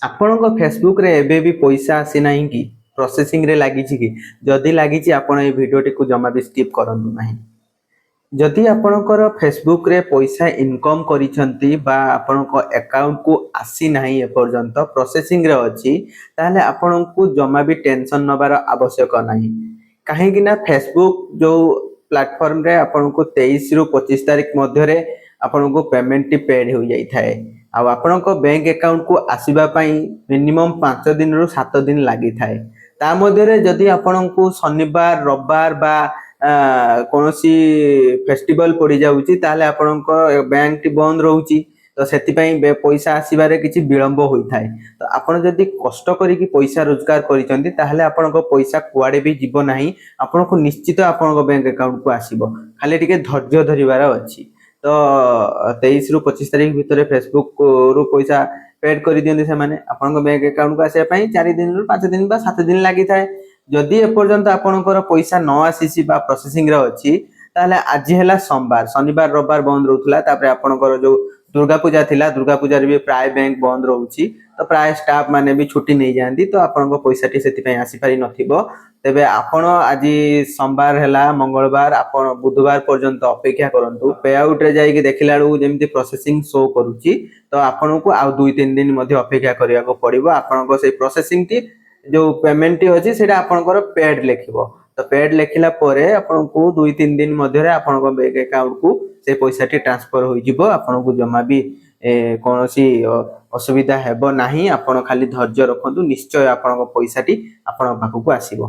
ଆପଣଙ୍କ ଫେସବୁକରେ ଏବେ ବି ପଇସା ଆସିନାହିଁ କି? ପ୍ରୋସେସିଂରେ ଲାଗିଛି କି? ଯଦି ଲାଗିଛି, ଆପଣ ଏଇ ଭିଡ଼ିଓଟିକୁ ଜମା ବି ସ୍କିପ୍ କରନ୍ତୁ ନାହିଁ। ଯଦି ଆପଣଙ୍କର ଫେସବୁକରେ ପଇସା ଇନକମ୍ କରିଛନ୍ତି ବା ଆପଣଙ୍କ ଆକାଉଣ୍ଟକୁ ଆସିନାହିଁ, ଏପର୍ଯ୍ୟନ୍ତ ପ୍ରୋସେସିଂରେ ଅଛି, ତାହେଲେ ଆପଣଙ୍କୁ ଜମା ବି ଟେନସନ୍ ନେବାର ଆବଶ୍ୟକ ନାହିଁ। କାହିଁକି ନା ଫେସବୁକ୍ ଯୋଉ ପ୍ଲାଟଫର୍ମରେ ଆପଣଙ୍କୁ 23ରୁ 25 ତାରିଖ ମଧ୍ୟରେ ଆପଣଙ୍କୁ ପେମେଣ୍ଟଟି ପେଡ୍ ହୋଇଯାଇଥାଏ ଆଉ ଆପଣଙ୍କ ବ୍ୟାଙ୍କ ଆକାଉଣ୍ଟକୁ ଆସିବା ପାଇଁ ମିନିମମ୍ 5 ଦିନରୁ 7 ଦିନ ଲାଗିଥାଏ। ତା ମଧ୍ୟରେ ଯଦି ଆପଣଙ୍କୁ ଶନିବାର, ରବିବାର ବା କୌଣସି ଫେଷ୍ଟିଭାଲ ପଡ଼ିଯାଉଛି, ତାହେଲେ ଆପଣଙ୍କ ବ୍ୟାଙ୍କଟି ବନ୍ଦ ରହୁଛି। ତ ସେଥିପାଇଁ ପଇସା ଆସିବାରେ କିଛି ବିଳମ୍ବ ହୋଇଥାଏ। ତ ଆପଣ ଯଦି କଷ୍ଟ କରିକି ପଇସା ରୋଜଗାର କରିଛନ୍ତି, ତାହେଲେ ଆପଣଙ୍କ ପଇସା କୁଆଡ଼େ ବି ଯିବ ନାହିଁ। ଆପଣଙ୍କୁ ନିଶ୍ଚିତ ଆପଣଙ୍କ ବ୍ୟାଙ୍କ ଆକାଉଣ୍ଟକୁ ଆସିବ, ଖାଲି ଟିକେ ଧୈର୍ଯ୍ୟ ଧରିବାର ଅଛି। ତ 23ରୁ 25 ତାରିଖ ଭିତରେ ଫେସବୁକରୁ ପଇସା ପେଡ୍ କରିଦିଅନ୍ତି ସେମାନେ। ଆପଣଙ୍କ ବ୍ୟାଙ୍କ ଆକାଉଣ୍ଟକୁ ଆସିବା ପାଇଁ 4 ଦିନରୁ 5 ଦିନ ବା 7 ଦିନ ଲାଗିଥାଏ। ଯଦି ଏପର୍ଯ୍ୟନ୍ତ ଆପଣଙ୍କର ପଇସା ନ ଆସିଛି ବା ପ୍ରୋସେସିଂରେ ଅଛି, ତାହେଲେ ଆଜି ହେଲା ସୋମବାର। ଶନିବାର, ରବିବାର ବନ୍ଦ ରହୁଥିଲା। ତାପରେ ଆପଣଙ୍କର ଯୋଉ ଦୁର୍ଗା ପୂଜା ଥିଲା, ଦୁର୍ଗା ପୂଜାରେ ବି ପ୍ରାୟ ବ୍ୟାଙ୍କ ବନ୍ଦ ରହୁଛି। ତ ପ୍ରାୟ ଷ୍ଟାଫ ମାନେ ବି ଛୁଟି ନେଇଯାଆନ୍ତି। ତ ଆପଣଙ୍କ ପଇସାଟି ସେଥିପାଇଁ ଆସିପାରି ନଥିବ। ତେବେ ଆପଣ ଆଜି ସୋମବାର ହେଲା, ମଙ୍ଗଳବାର, ଆପଣ ବୁଧବାର ପର୍ଯ୍ୟନ୍ତ ଅପେକ୍ଷା କରନ୍ତୁ। ପେ ଆଉଟରେ ଯାଇକି ଦେଖିଲା ବେଳକୁ ଯେମିତି ପ୍ରୋସେସିଂ ଶୋ କରୁଛି, ତ ଆପଣଙ୍କୁ ଆଉ 2-3 ଦିନ ମଧ୍ୟ ଅପେକ୍ଷା କରିବାକୁ ପଡିବ। ଆପଣଙ୍କ ସେଇ ପ୍ରୋସେସିଂଟି, ଯୋଉ ପେମେଣ୍ଟଟି ଅଛି, ସେଇଟା ଆପଣଙ୍କର ପେଡ୍ ଲେଖିବ। ତ ପେଡ୍ ଲେଖିଲା ପରେ ଆପଣଙ୍କୁ 2-3 ଦିନ ମଧ୍ୟରେ ଆପଣଙ୍କ ବ୍ୟାଙ୍କ ଆକାଉଣ୍ଟକୁ ସେ ପଇସାଟି ଟ୍ରାନ୍ସଫର ହୋଇଯିବ। ଆପଣଙ୍କୁ ଜମା ବି କୌଣସି ଅସୁବିଧା ହେବ ନାହିଁ। ଆପଣ ଖାଲି ଧୈର୍ଯ୍ୟ ରଖନ୍ତୁ, ନିଶ୍ଚୟ ଆପଣଙ୍କ ପଇସାଟି ଆପଣଙ୍କ ପାଖକୁ ଆସିବ।